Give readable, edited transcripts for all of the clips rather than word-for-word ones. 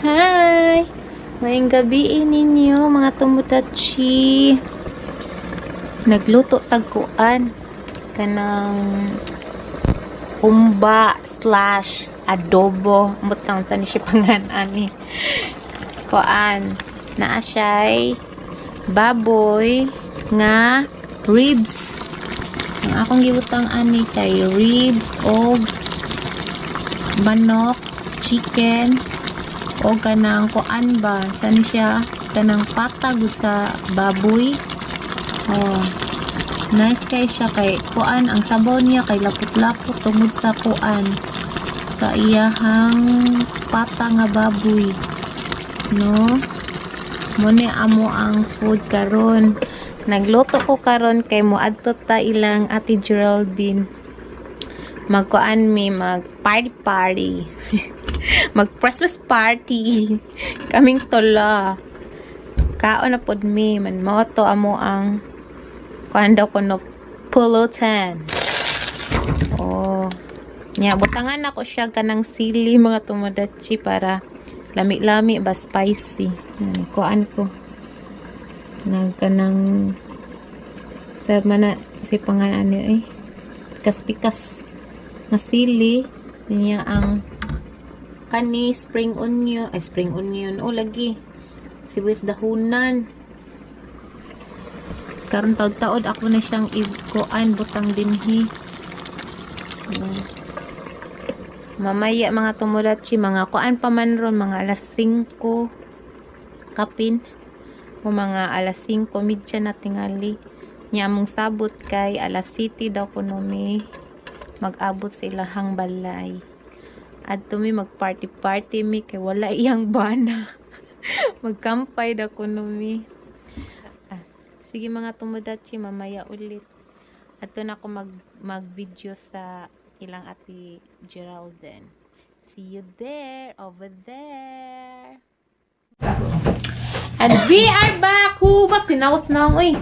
Hi! Maayong gabi ninyo, mga tumudachi. Nagluto tag kuan, kanang humba/adobo. Ambot lang sa ni siya pangan ani. Kuan, naa siya'y baboy nga ribs. Ang akong gibutang ani kay ribs og manok, chicken, o kanang kuan ba, saan siya, kanang pata gud sa baboy. Oh. Nice kay siya kay kuan, ang sabaw niya kay lapot-lapot tungod sa kuan, sa iyahang pata nga baboy. No? Mao ni amo ang food karon. Nagluto ko karon kay moadto ta ilang Ate Geraldine. Magkuan mi, mag party party. Mag Christmas party. Kaming tula. Kaon na pod mi man mao to amo ang kuan daw kuno, pulutan. Oh. Nya butangan ako siya kanang sili, mga tumudachi, para lami-lami ba, spicy. Yan, kuan ko. Nagkanang sa mana si pangan ano eh. Pikas-pikas nga sili niya ang kani, spring onion, ay, spring onion, oh, lagi sibuyas dahunan. Karon taod-taod ako na siyang ikuan, butang dinhi. Oh. Mamaya, mga tumudachi, mga kuan pa man ron, mga alas 5 kapin o mga alas 5:30 na tingali niya. Among sabot kay alas 7 daw kuno mi mag-abot sa ilahang balay. Adto mi, mag party party mi kay wala iyang bana. Magkampay daw kuno mi. Ah, sige, mga tumudachi, mamaya ulit. Adto na ako mag video sa ilang Ate Geraldine. See you there, over there. And we are back! Hubak, sinawas na ako eh.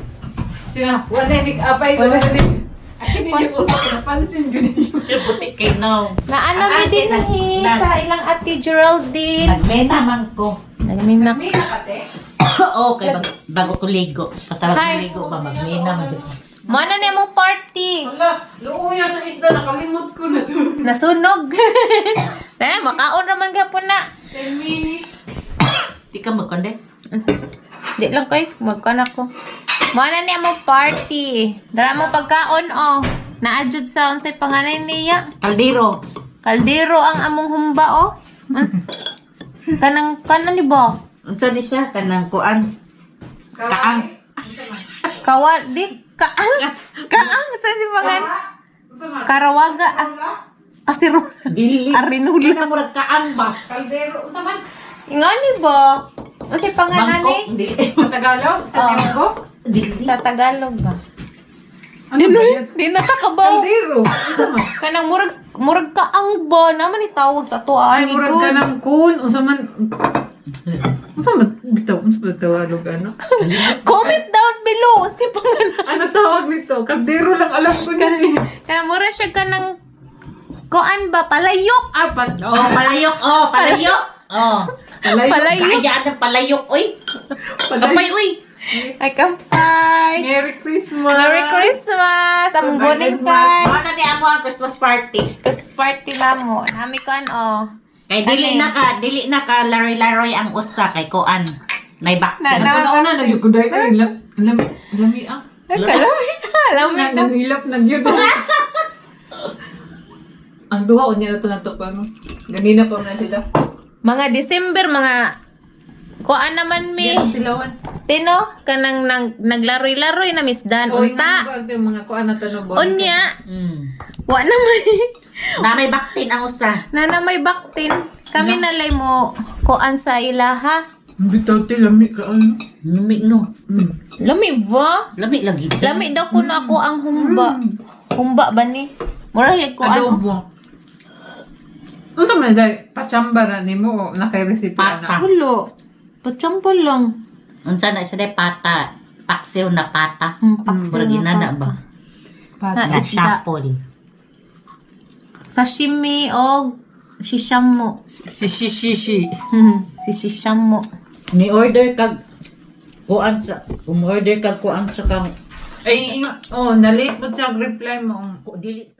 Sino? Wala ni apay, wala ni. Akin ninyo usap napansin gud ninyo. Puti kay no. Naano mi Ang ate, din eh, sa ilang Ate Geraldine. Nagmena man ko. Nagmina. May nakate. Oo, kay bago ko ligo. Basta bago Hi. ligo ba, magmena man jud. Mo na ni mong party. Wala, luoya sa isda, nakalimot ko na sunod. Nasunog. Tara, makaon raman gapon na. 10 minutes. Di ka magkonde? Di lang kay, magkan ako. Mo na ni among party. Dara mo pagkaon oh. Naadjud sa unsay panganay niya. Kaldero. Kaldero ang among humba oh. Kanang kanan ni ba? Unsa ni siya kanang kuan? Kaang. Kawa di kaang kaang sa si pangan. Karawaga ah. Kasiro. Dili. Arinula. Kana murag kaang ba? Kaldero, unsa man? Ngani ba? Unsay pangalan Bangkok. ni? Dili. Sa Tagalog, sa Oh. Tilonggo? Dili. Sa Tagalog ba? Ano ba yan? Di na takabaw. Kaldero. Unsa man? Kanang murag murag kaang ba naman itawag sa tuwa Ay, ni murag good. ka ng kun. Unsa man? Unsa man bitaw? Unsa man Tagalog ano? Comment down below unsay pangalan. Ano tawag nito? Kaldero lang alam ko niyan eh. Kanang mura siya kanang kuan ba, palayok. Ah, pal Oh, palayok. Oh, palayok. Oh. palayok. Palayok. Kayaan ng palayok, oy. Palayok. Kapay, oy. Ay, kampay. Merry Christmas! Merry Christmas! Among Merry guning Christmas. kay. Mao na ni amo ang Christmas party. Christmas party na mo. Nami kuan oh. Kay dili Ano? na ka laroy-laroy ang usa kay kuan. Nay bakti. Na- Una na yung kuday ko lam lam lami ah. Ay, kalami. Alam mo Na na. nangilap na gyud. Ang duha unya na to nato pa no. Ganina pa man sila. Mga December, mga kuan naman mi. Di tilawan. Tino, kanang nang, naglaroy-laroy na misdan. Oy, Unta. nga ba mga kuan na to no bon. Unya. Wa na may, Na may baktin ang usa. na na may baktin. Kami nalay mo kuan sa ilaha. Bitaw ti lami ka ano. Lami no. Lami ba? Lami lagi. Lami daw kuno ako ang humba. Humba ba ni? Mura yung kuan. oh. Adobo. Unsa man dai pachamba na nimo na kay recipe Pata. ana? Hulo. Pachampo lang. Unsa na siya day pata. Paksiw na pata. Paksiw Murag na inana pata. ba? Pata. Na Isda. shuffle. Sashimi og Shishamo. Si si si si. Si Shishamo. Ni order kag kuan sa umorder kag kuan sa kang Ay, oh, na-late po siya ang reply mo. Dili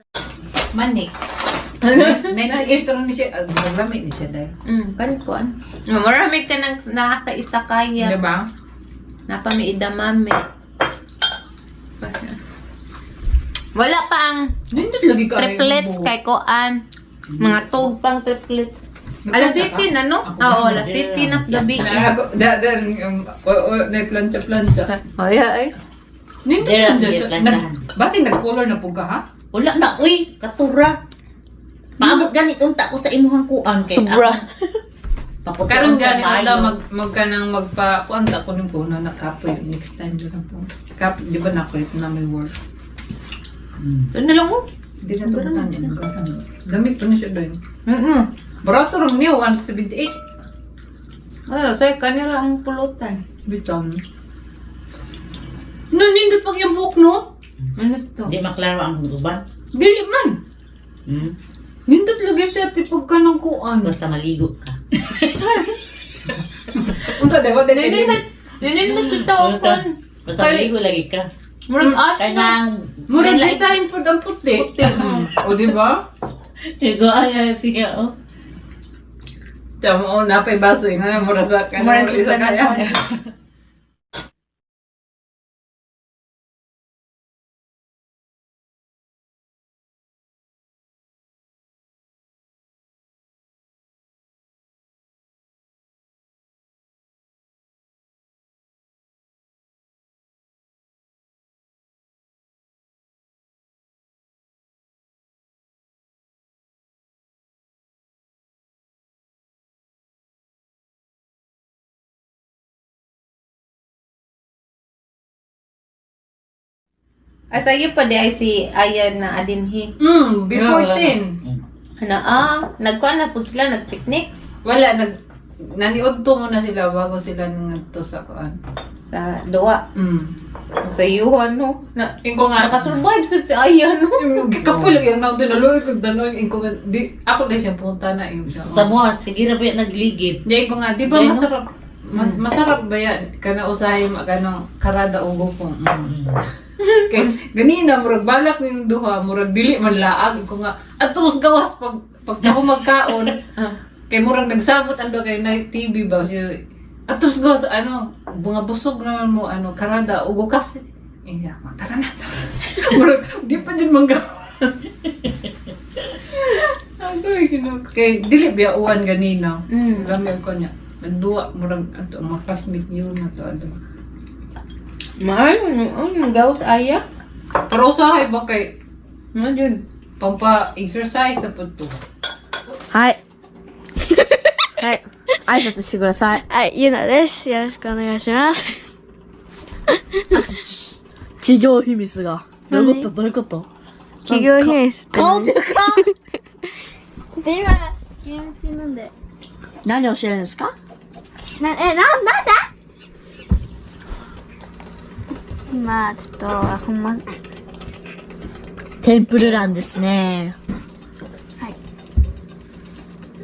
Manik. 98 ron ni siya. Ah, Naglamit ni siya dahil. Kan kuan. Marami ka nang nasa isa kaya. Diba? Napa may idamame. Wala pa ang Nindot lagi ka. triplets kay kuan. Mga tug pang triplets. Alas 7 na, no? Ako Oo, alas 7 na sa gabi. Na ako, da, da, o, o, na plancha plancha. Ay, ay. Nindot Dira, lang dira, siya. planchahan. Basing nag-color na po ka, ha? Wala na uy, katura. Paabot ganit unta ko sa imuhang kuan kay Sobra. Paputuan Karon sa gani maayo. wala mag magkanang magpa kuan ta ko ning na nakapoy next time dyan na po. Kap, di ba nakulit na may work. Ano na lang mo? Di na to butan din ang Gamit po na siya doon. Barato ron niya 178. Ay, say kanila ang pulutan. Bitaw. No, nindot pag yung buhok, no? Ano to? Di maklaro ang uban. Dili man. Hmm? Nindot lagi siya tipog ka ng kuan. Basta maligo ka. Unsa di ba? Dili Ninindot, ninindot bitaw Basta, kon. basta Kay- maligo lagi ka. Murag ash Kay na. nang Murag May light. design po ang puti. Puti. O, di ba? Ego ay siya oh. Tama, oh, napay baso yung ano, mura sa kanan. Murag Mura sa sa kaya. Ay, sa'yo pa di ay si Ayan na adinhi. Before 10. Ano, nagkuan na po sila, nagpiknik Wala, naniudto muna sila bago sila nangadto sa kuan. sa duwa. Sa iyo, ano? Na, Ingo nga. nakasurvive sad si Ayan, no? Kapoy lagi ang naudin, naluoy kog danoy. Ingo nga, di, ako na siya punta na yun siya. Sa mo sige ra ba nagligid. Di, ingo nga, di ba Dahil, no? masarap, masarap ba yan? Kana usahay, kanang karada ugo ko. Kay ganina murag balak ning duha, murag dili man laag ko nga adto mas gawas pag pag ako magkaon. Kay murag nagsabot ang duha kay na TV ba siya. Adto mas gawas ano, bunga busog naman mo ano karada ugo kasi. Iya, tara na, tara. Murag di pa jud mangga. Agoy gino. Kay dili biya uwan ganina. Lami ko niya. Nagduwa murag ato ang mga classmate niyo na to ano. Mahal, ano, gawat Aya? Pero usahay ba kay Ano jud? pampa-exercise na po to. はい。はい。挨拶してください。はい、ゆなです。よろしくお願いします。企業秘密が。どういうことどういうこと企業秘密って顔何でかで今、ゲーム中なんで。何をしてるんですかな、え、な、なんだ今、ちょっと、ほんま、テンプルランですね。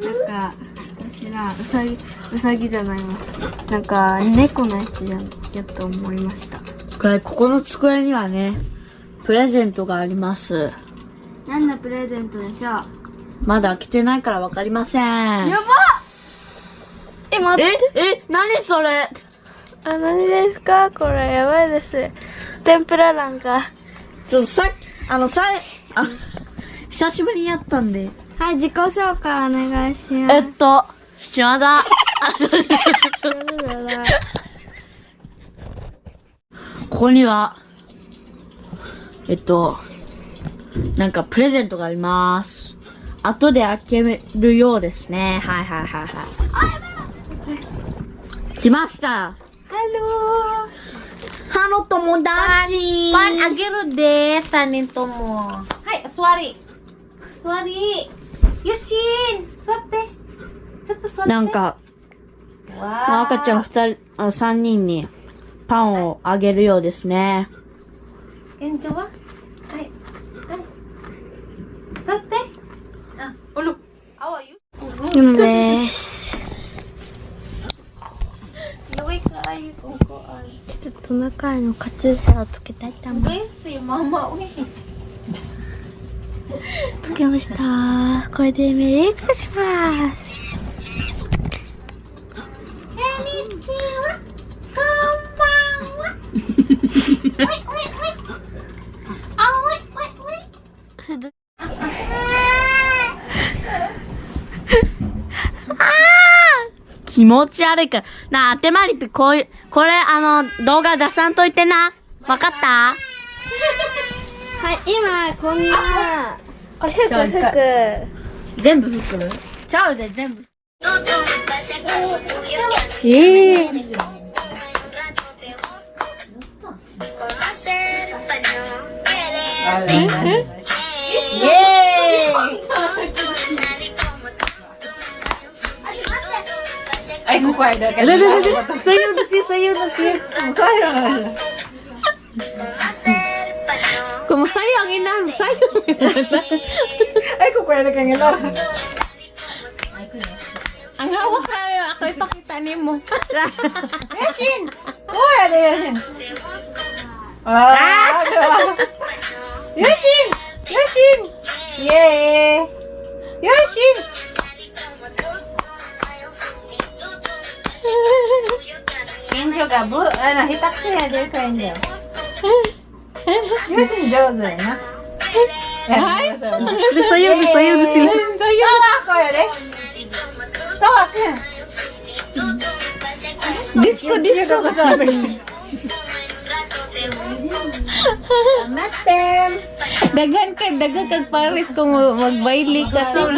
なんか、私は、うさぎ、うさぎじゃないわ。なんか、猫のやつじゃん、やと思いました。これ、ここの机にはね、プレゼントがあります。何のプレゼントでしょう？まだ来てないからわかりません。やばえ、待って。え、え、何それ？あ、何ですかこれ、やばいです。天ぷらなんか。ちょっとさっき、あのさ、あ、久しぶりにやったんで。はい、自己紹介お願いします。島田。あ、そうそうそうそう。ここには、なんかプレゼントがあります。後で開けるようですね。はいはいはいはい。来ました。 Hello! ハロ友達。パンあげるで、三人とも。はい、座り。座り。よしーん、座って。ちょっと座って。なんか、わー。赤ちゃん二人、あ、三人にパンをあげるようですね。現状ははい。はい。座って。あ、おろ。あわゆ。Kapoy kaayo kung kuan. ちょっとトナカイのカチューシャをつけたいと思います。 Si mama uy. つけました。これでメリークリスマス。それど気持ち悪いから。なあ、あてまりぴ、こういう、これ、動画出さんといてな。わかった？はい、今こんな、これ服服。全部服ちゃうで、全部。ええ。イエーイ。 Ay, kukuha daw ka. Sayo na siya, sayo na siya. Sayo na siya. Kumusayo ang inang sayo. Ay, kukuha daw kang ilo. Ang hawak na ako ipakita nimo. Yashin! Kuha na Yashin. Ah! Yashin! Yashin! Yay! Yashin! Kenjo ga bu, ano, hitaksu ya de Kenjo. Yashin 上手やな。はい。 Sayo na, sayo na sila. tawa ko ya de. Tawa ka. Disco disco. Daghan kay daghan kag Paris kung magbayli ka to.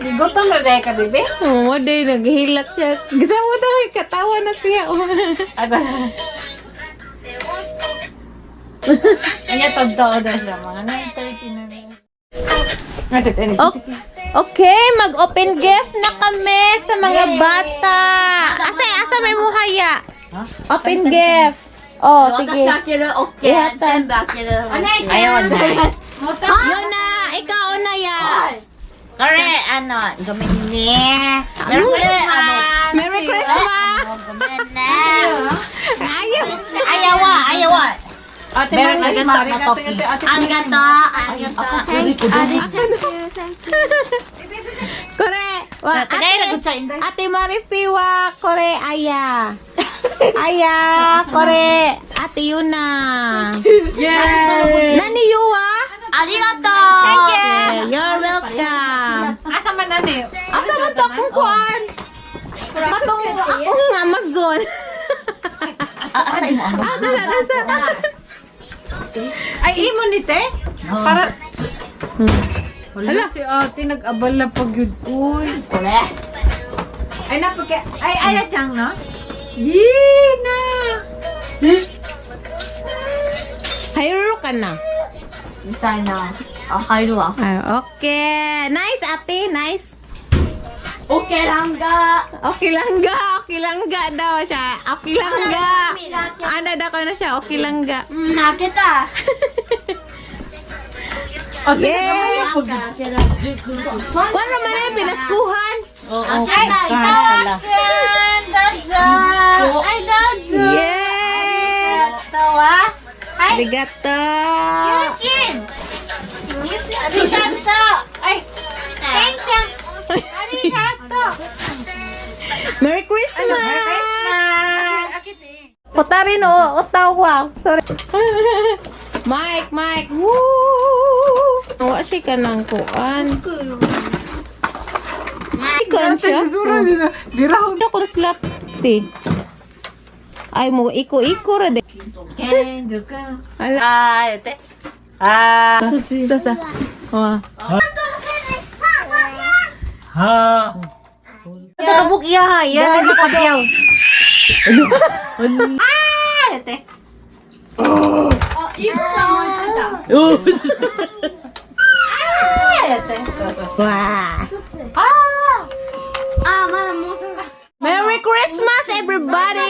Gutom na dahil ka, bebe? Oo, day naghilak siya. Gisa mo daw katawa na siya. Ako. Anya tagtao na siya. Mga 9:30 na rin. Okay, mag-open gift na kami sa mga bata. Asa asa may muhaya? Open gift. Oh, sige. 私開ける、オッケー。全部開ける。 Ayaw na. Yun na, ikaw na ya. これ、ごめんね。これ、 Merry Christmas. ごめんね。 Ayaw. あやわ、あやわ。 Ate Mari, Mari, ate, ate, ありがとう。ありがとう。 Thank you, thank you. Kore, wa, ate, Ate Marifi wa kore aya. Aya, kore, Ate Yuna. Yay! Nani Yuwa? ありがとう。 Thank you. You're welcome. Asa man ani? Asa man to akong kuan? Katong akong Amazon. Ah, dala, dala. Ay, imo ni te? Para... Hala. Si ate nag-abala pag yun. Uy. Ay, napagka... Ay, ay, chang, no? Yee, na! Hayro ka na. うるさいな。あ、入るわ。 Ay, okay. Nice, ate. Nice. オッケーランガ。 Okay lang ga. Okay lang ga daw siya. Okay lang ga. Ana daw ko na siya. Okay lang ga. うん、開けた。 Ate, Yay! nag-abala pag Kuan ra man eh, pinaskuhan. Oo, pala. Ay, dadzo! Yay! Arigato! Arigato! Ay! Thank you! Arigato! Merry Christmas! Merry Christmas! Akit eh. Putarin o Ottawa. Sorry. Mike, Mike. Woo! Wa siya ka ng kuan. Kuan siya. Sura din na. Birahon. Ito kung slap ti. Ay mo iko-iko ra de. Kenjo ka. Ala. あー、やって。あー。 Sa sa. Wa. Nakabuk iya, iya, nagkakabiyaw. Wa. あ、まだもうすぐ。 Merry Christmas, everybody!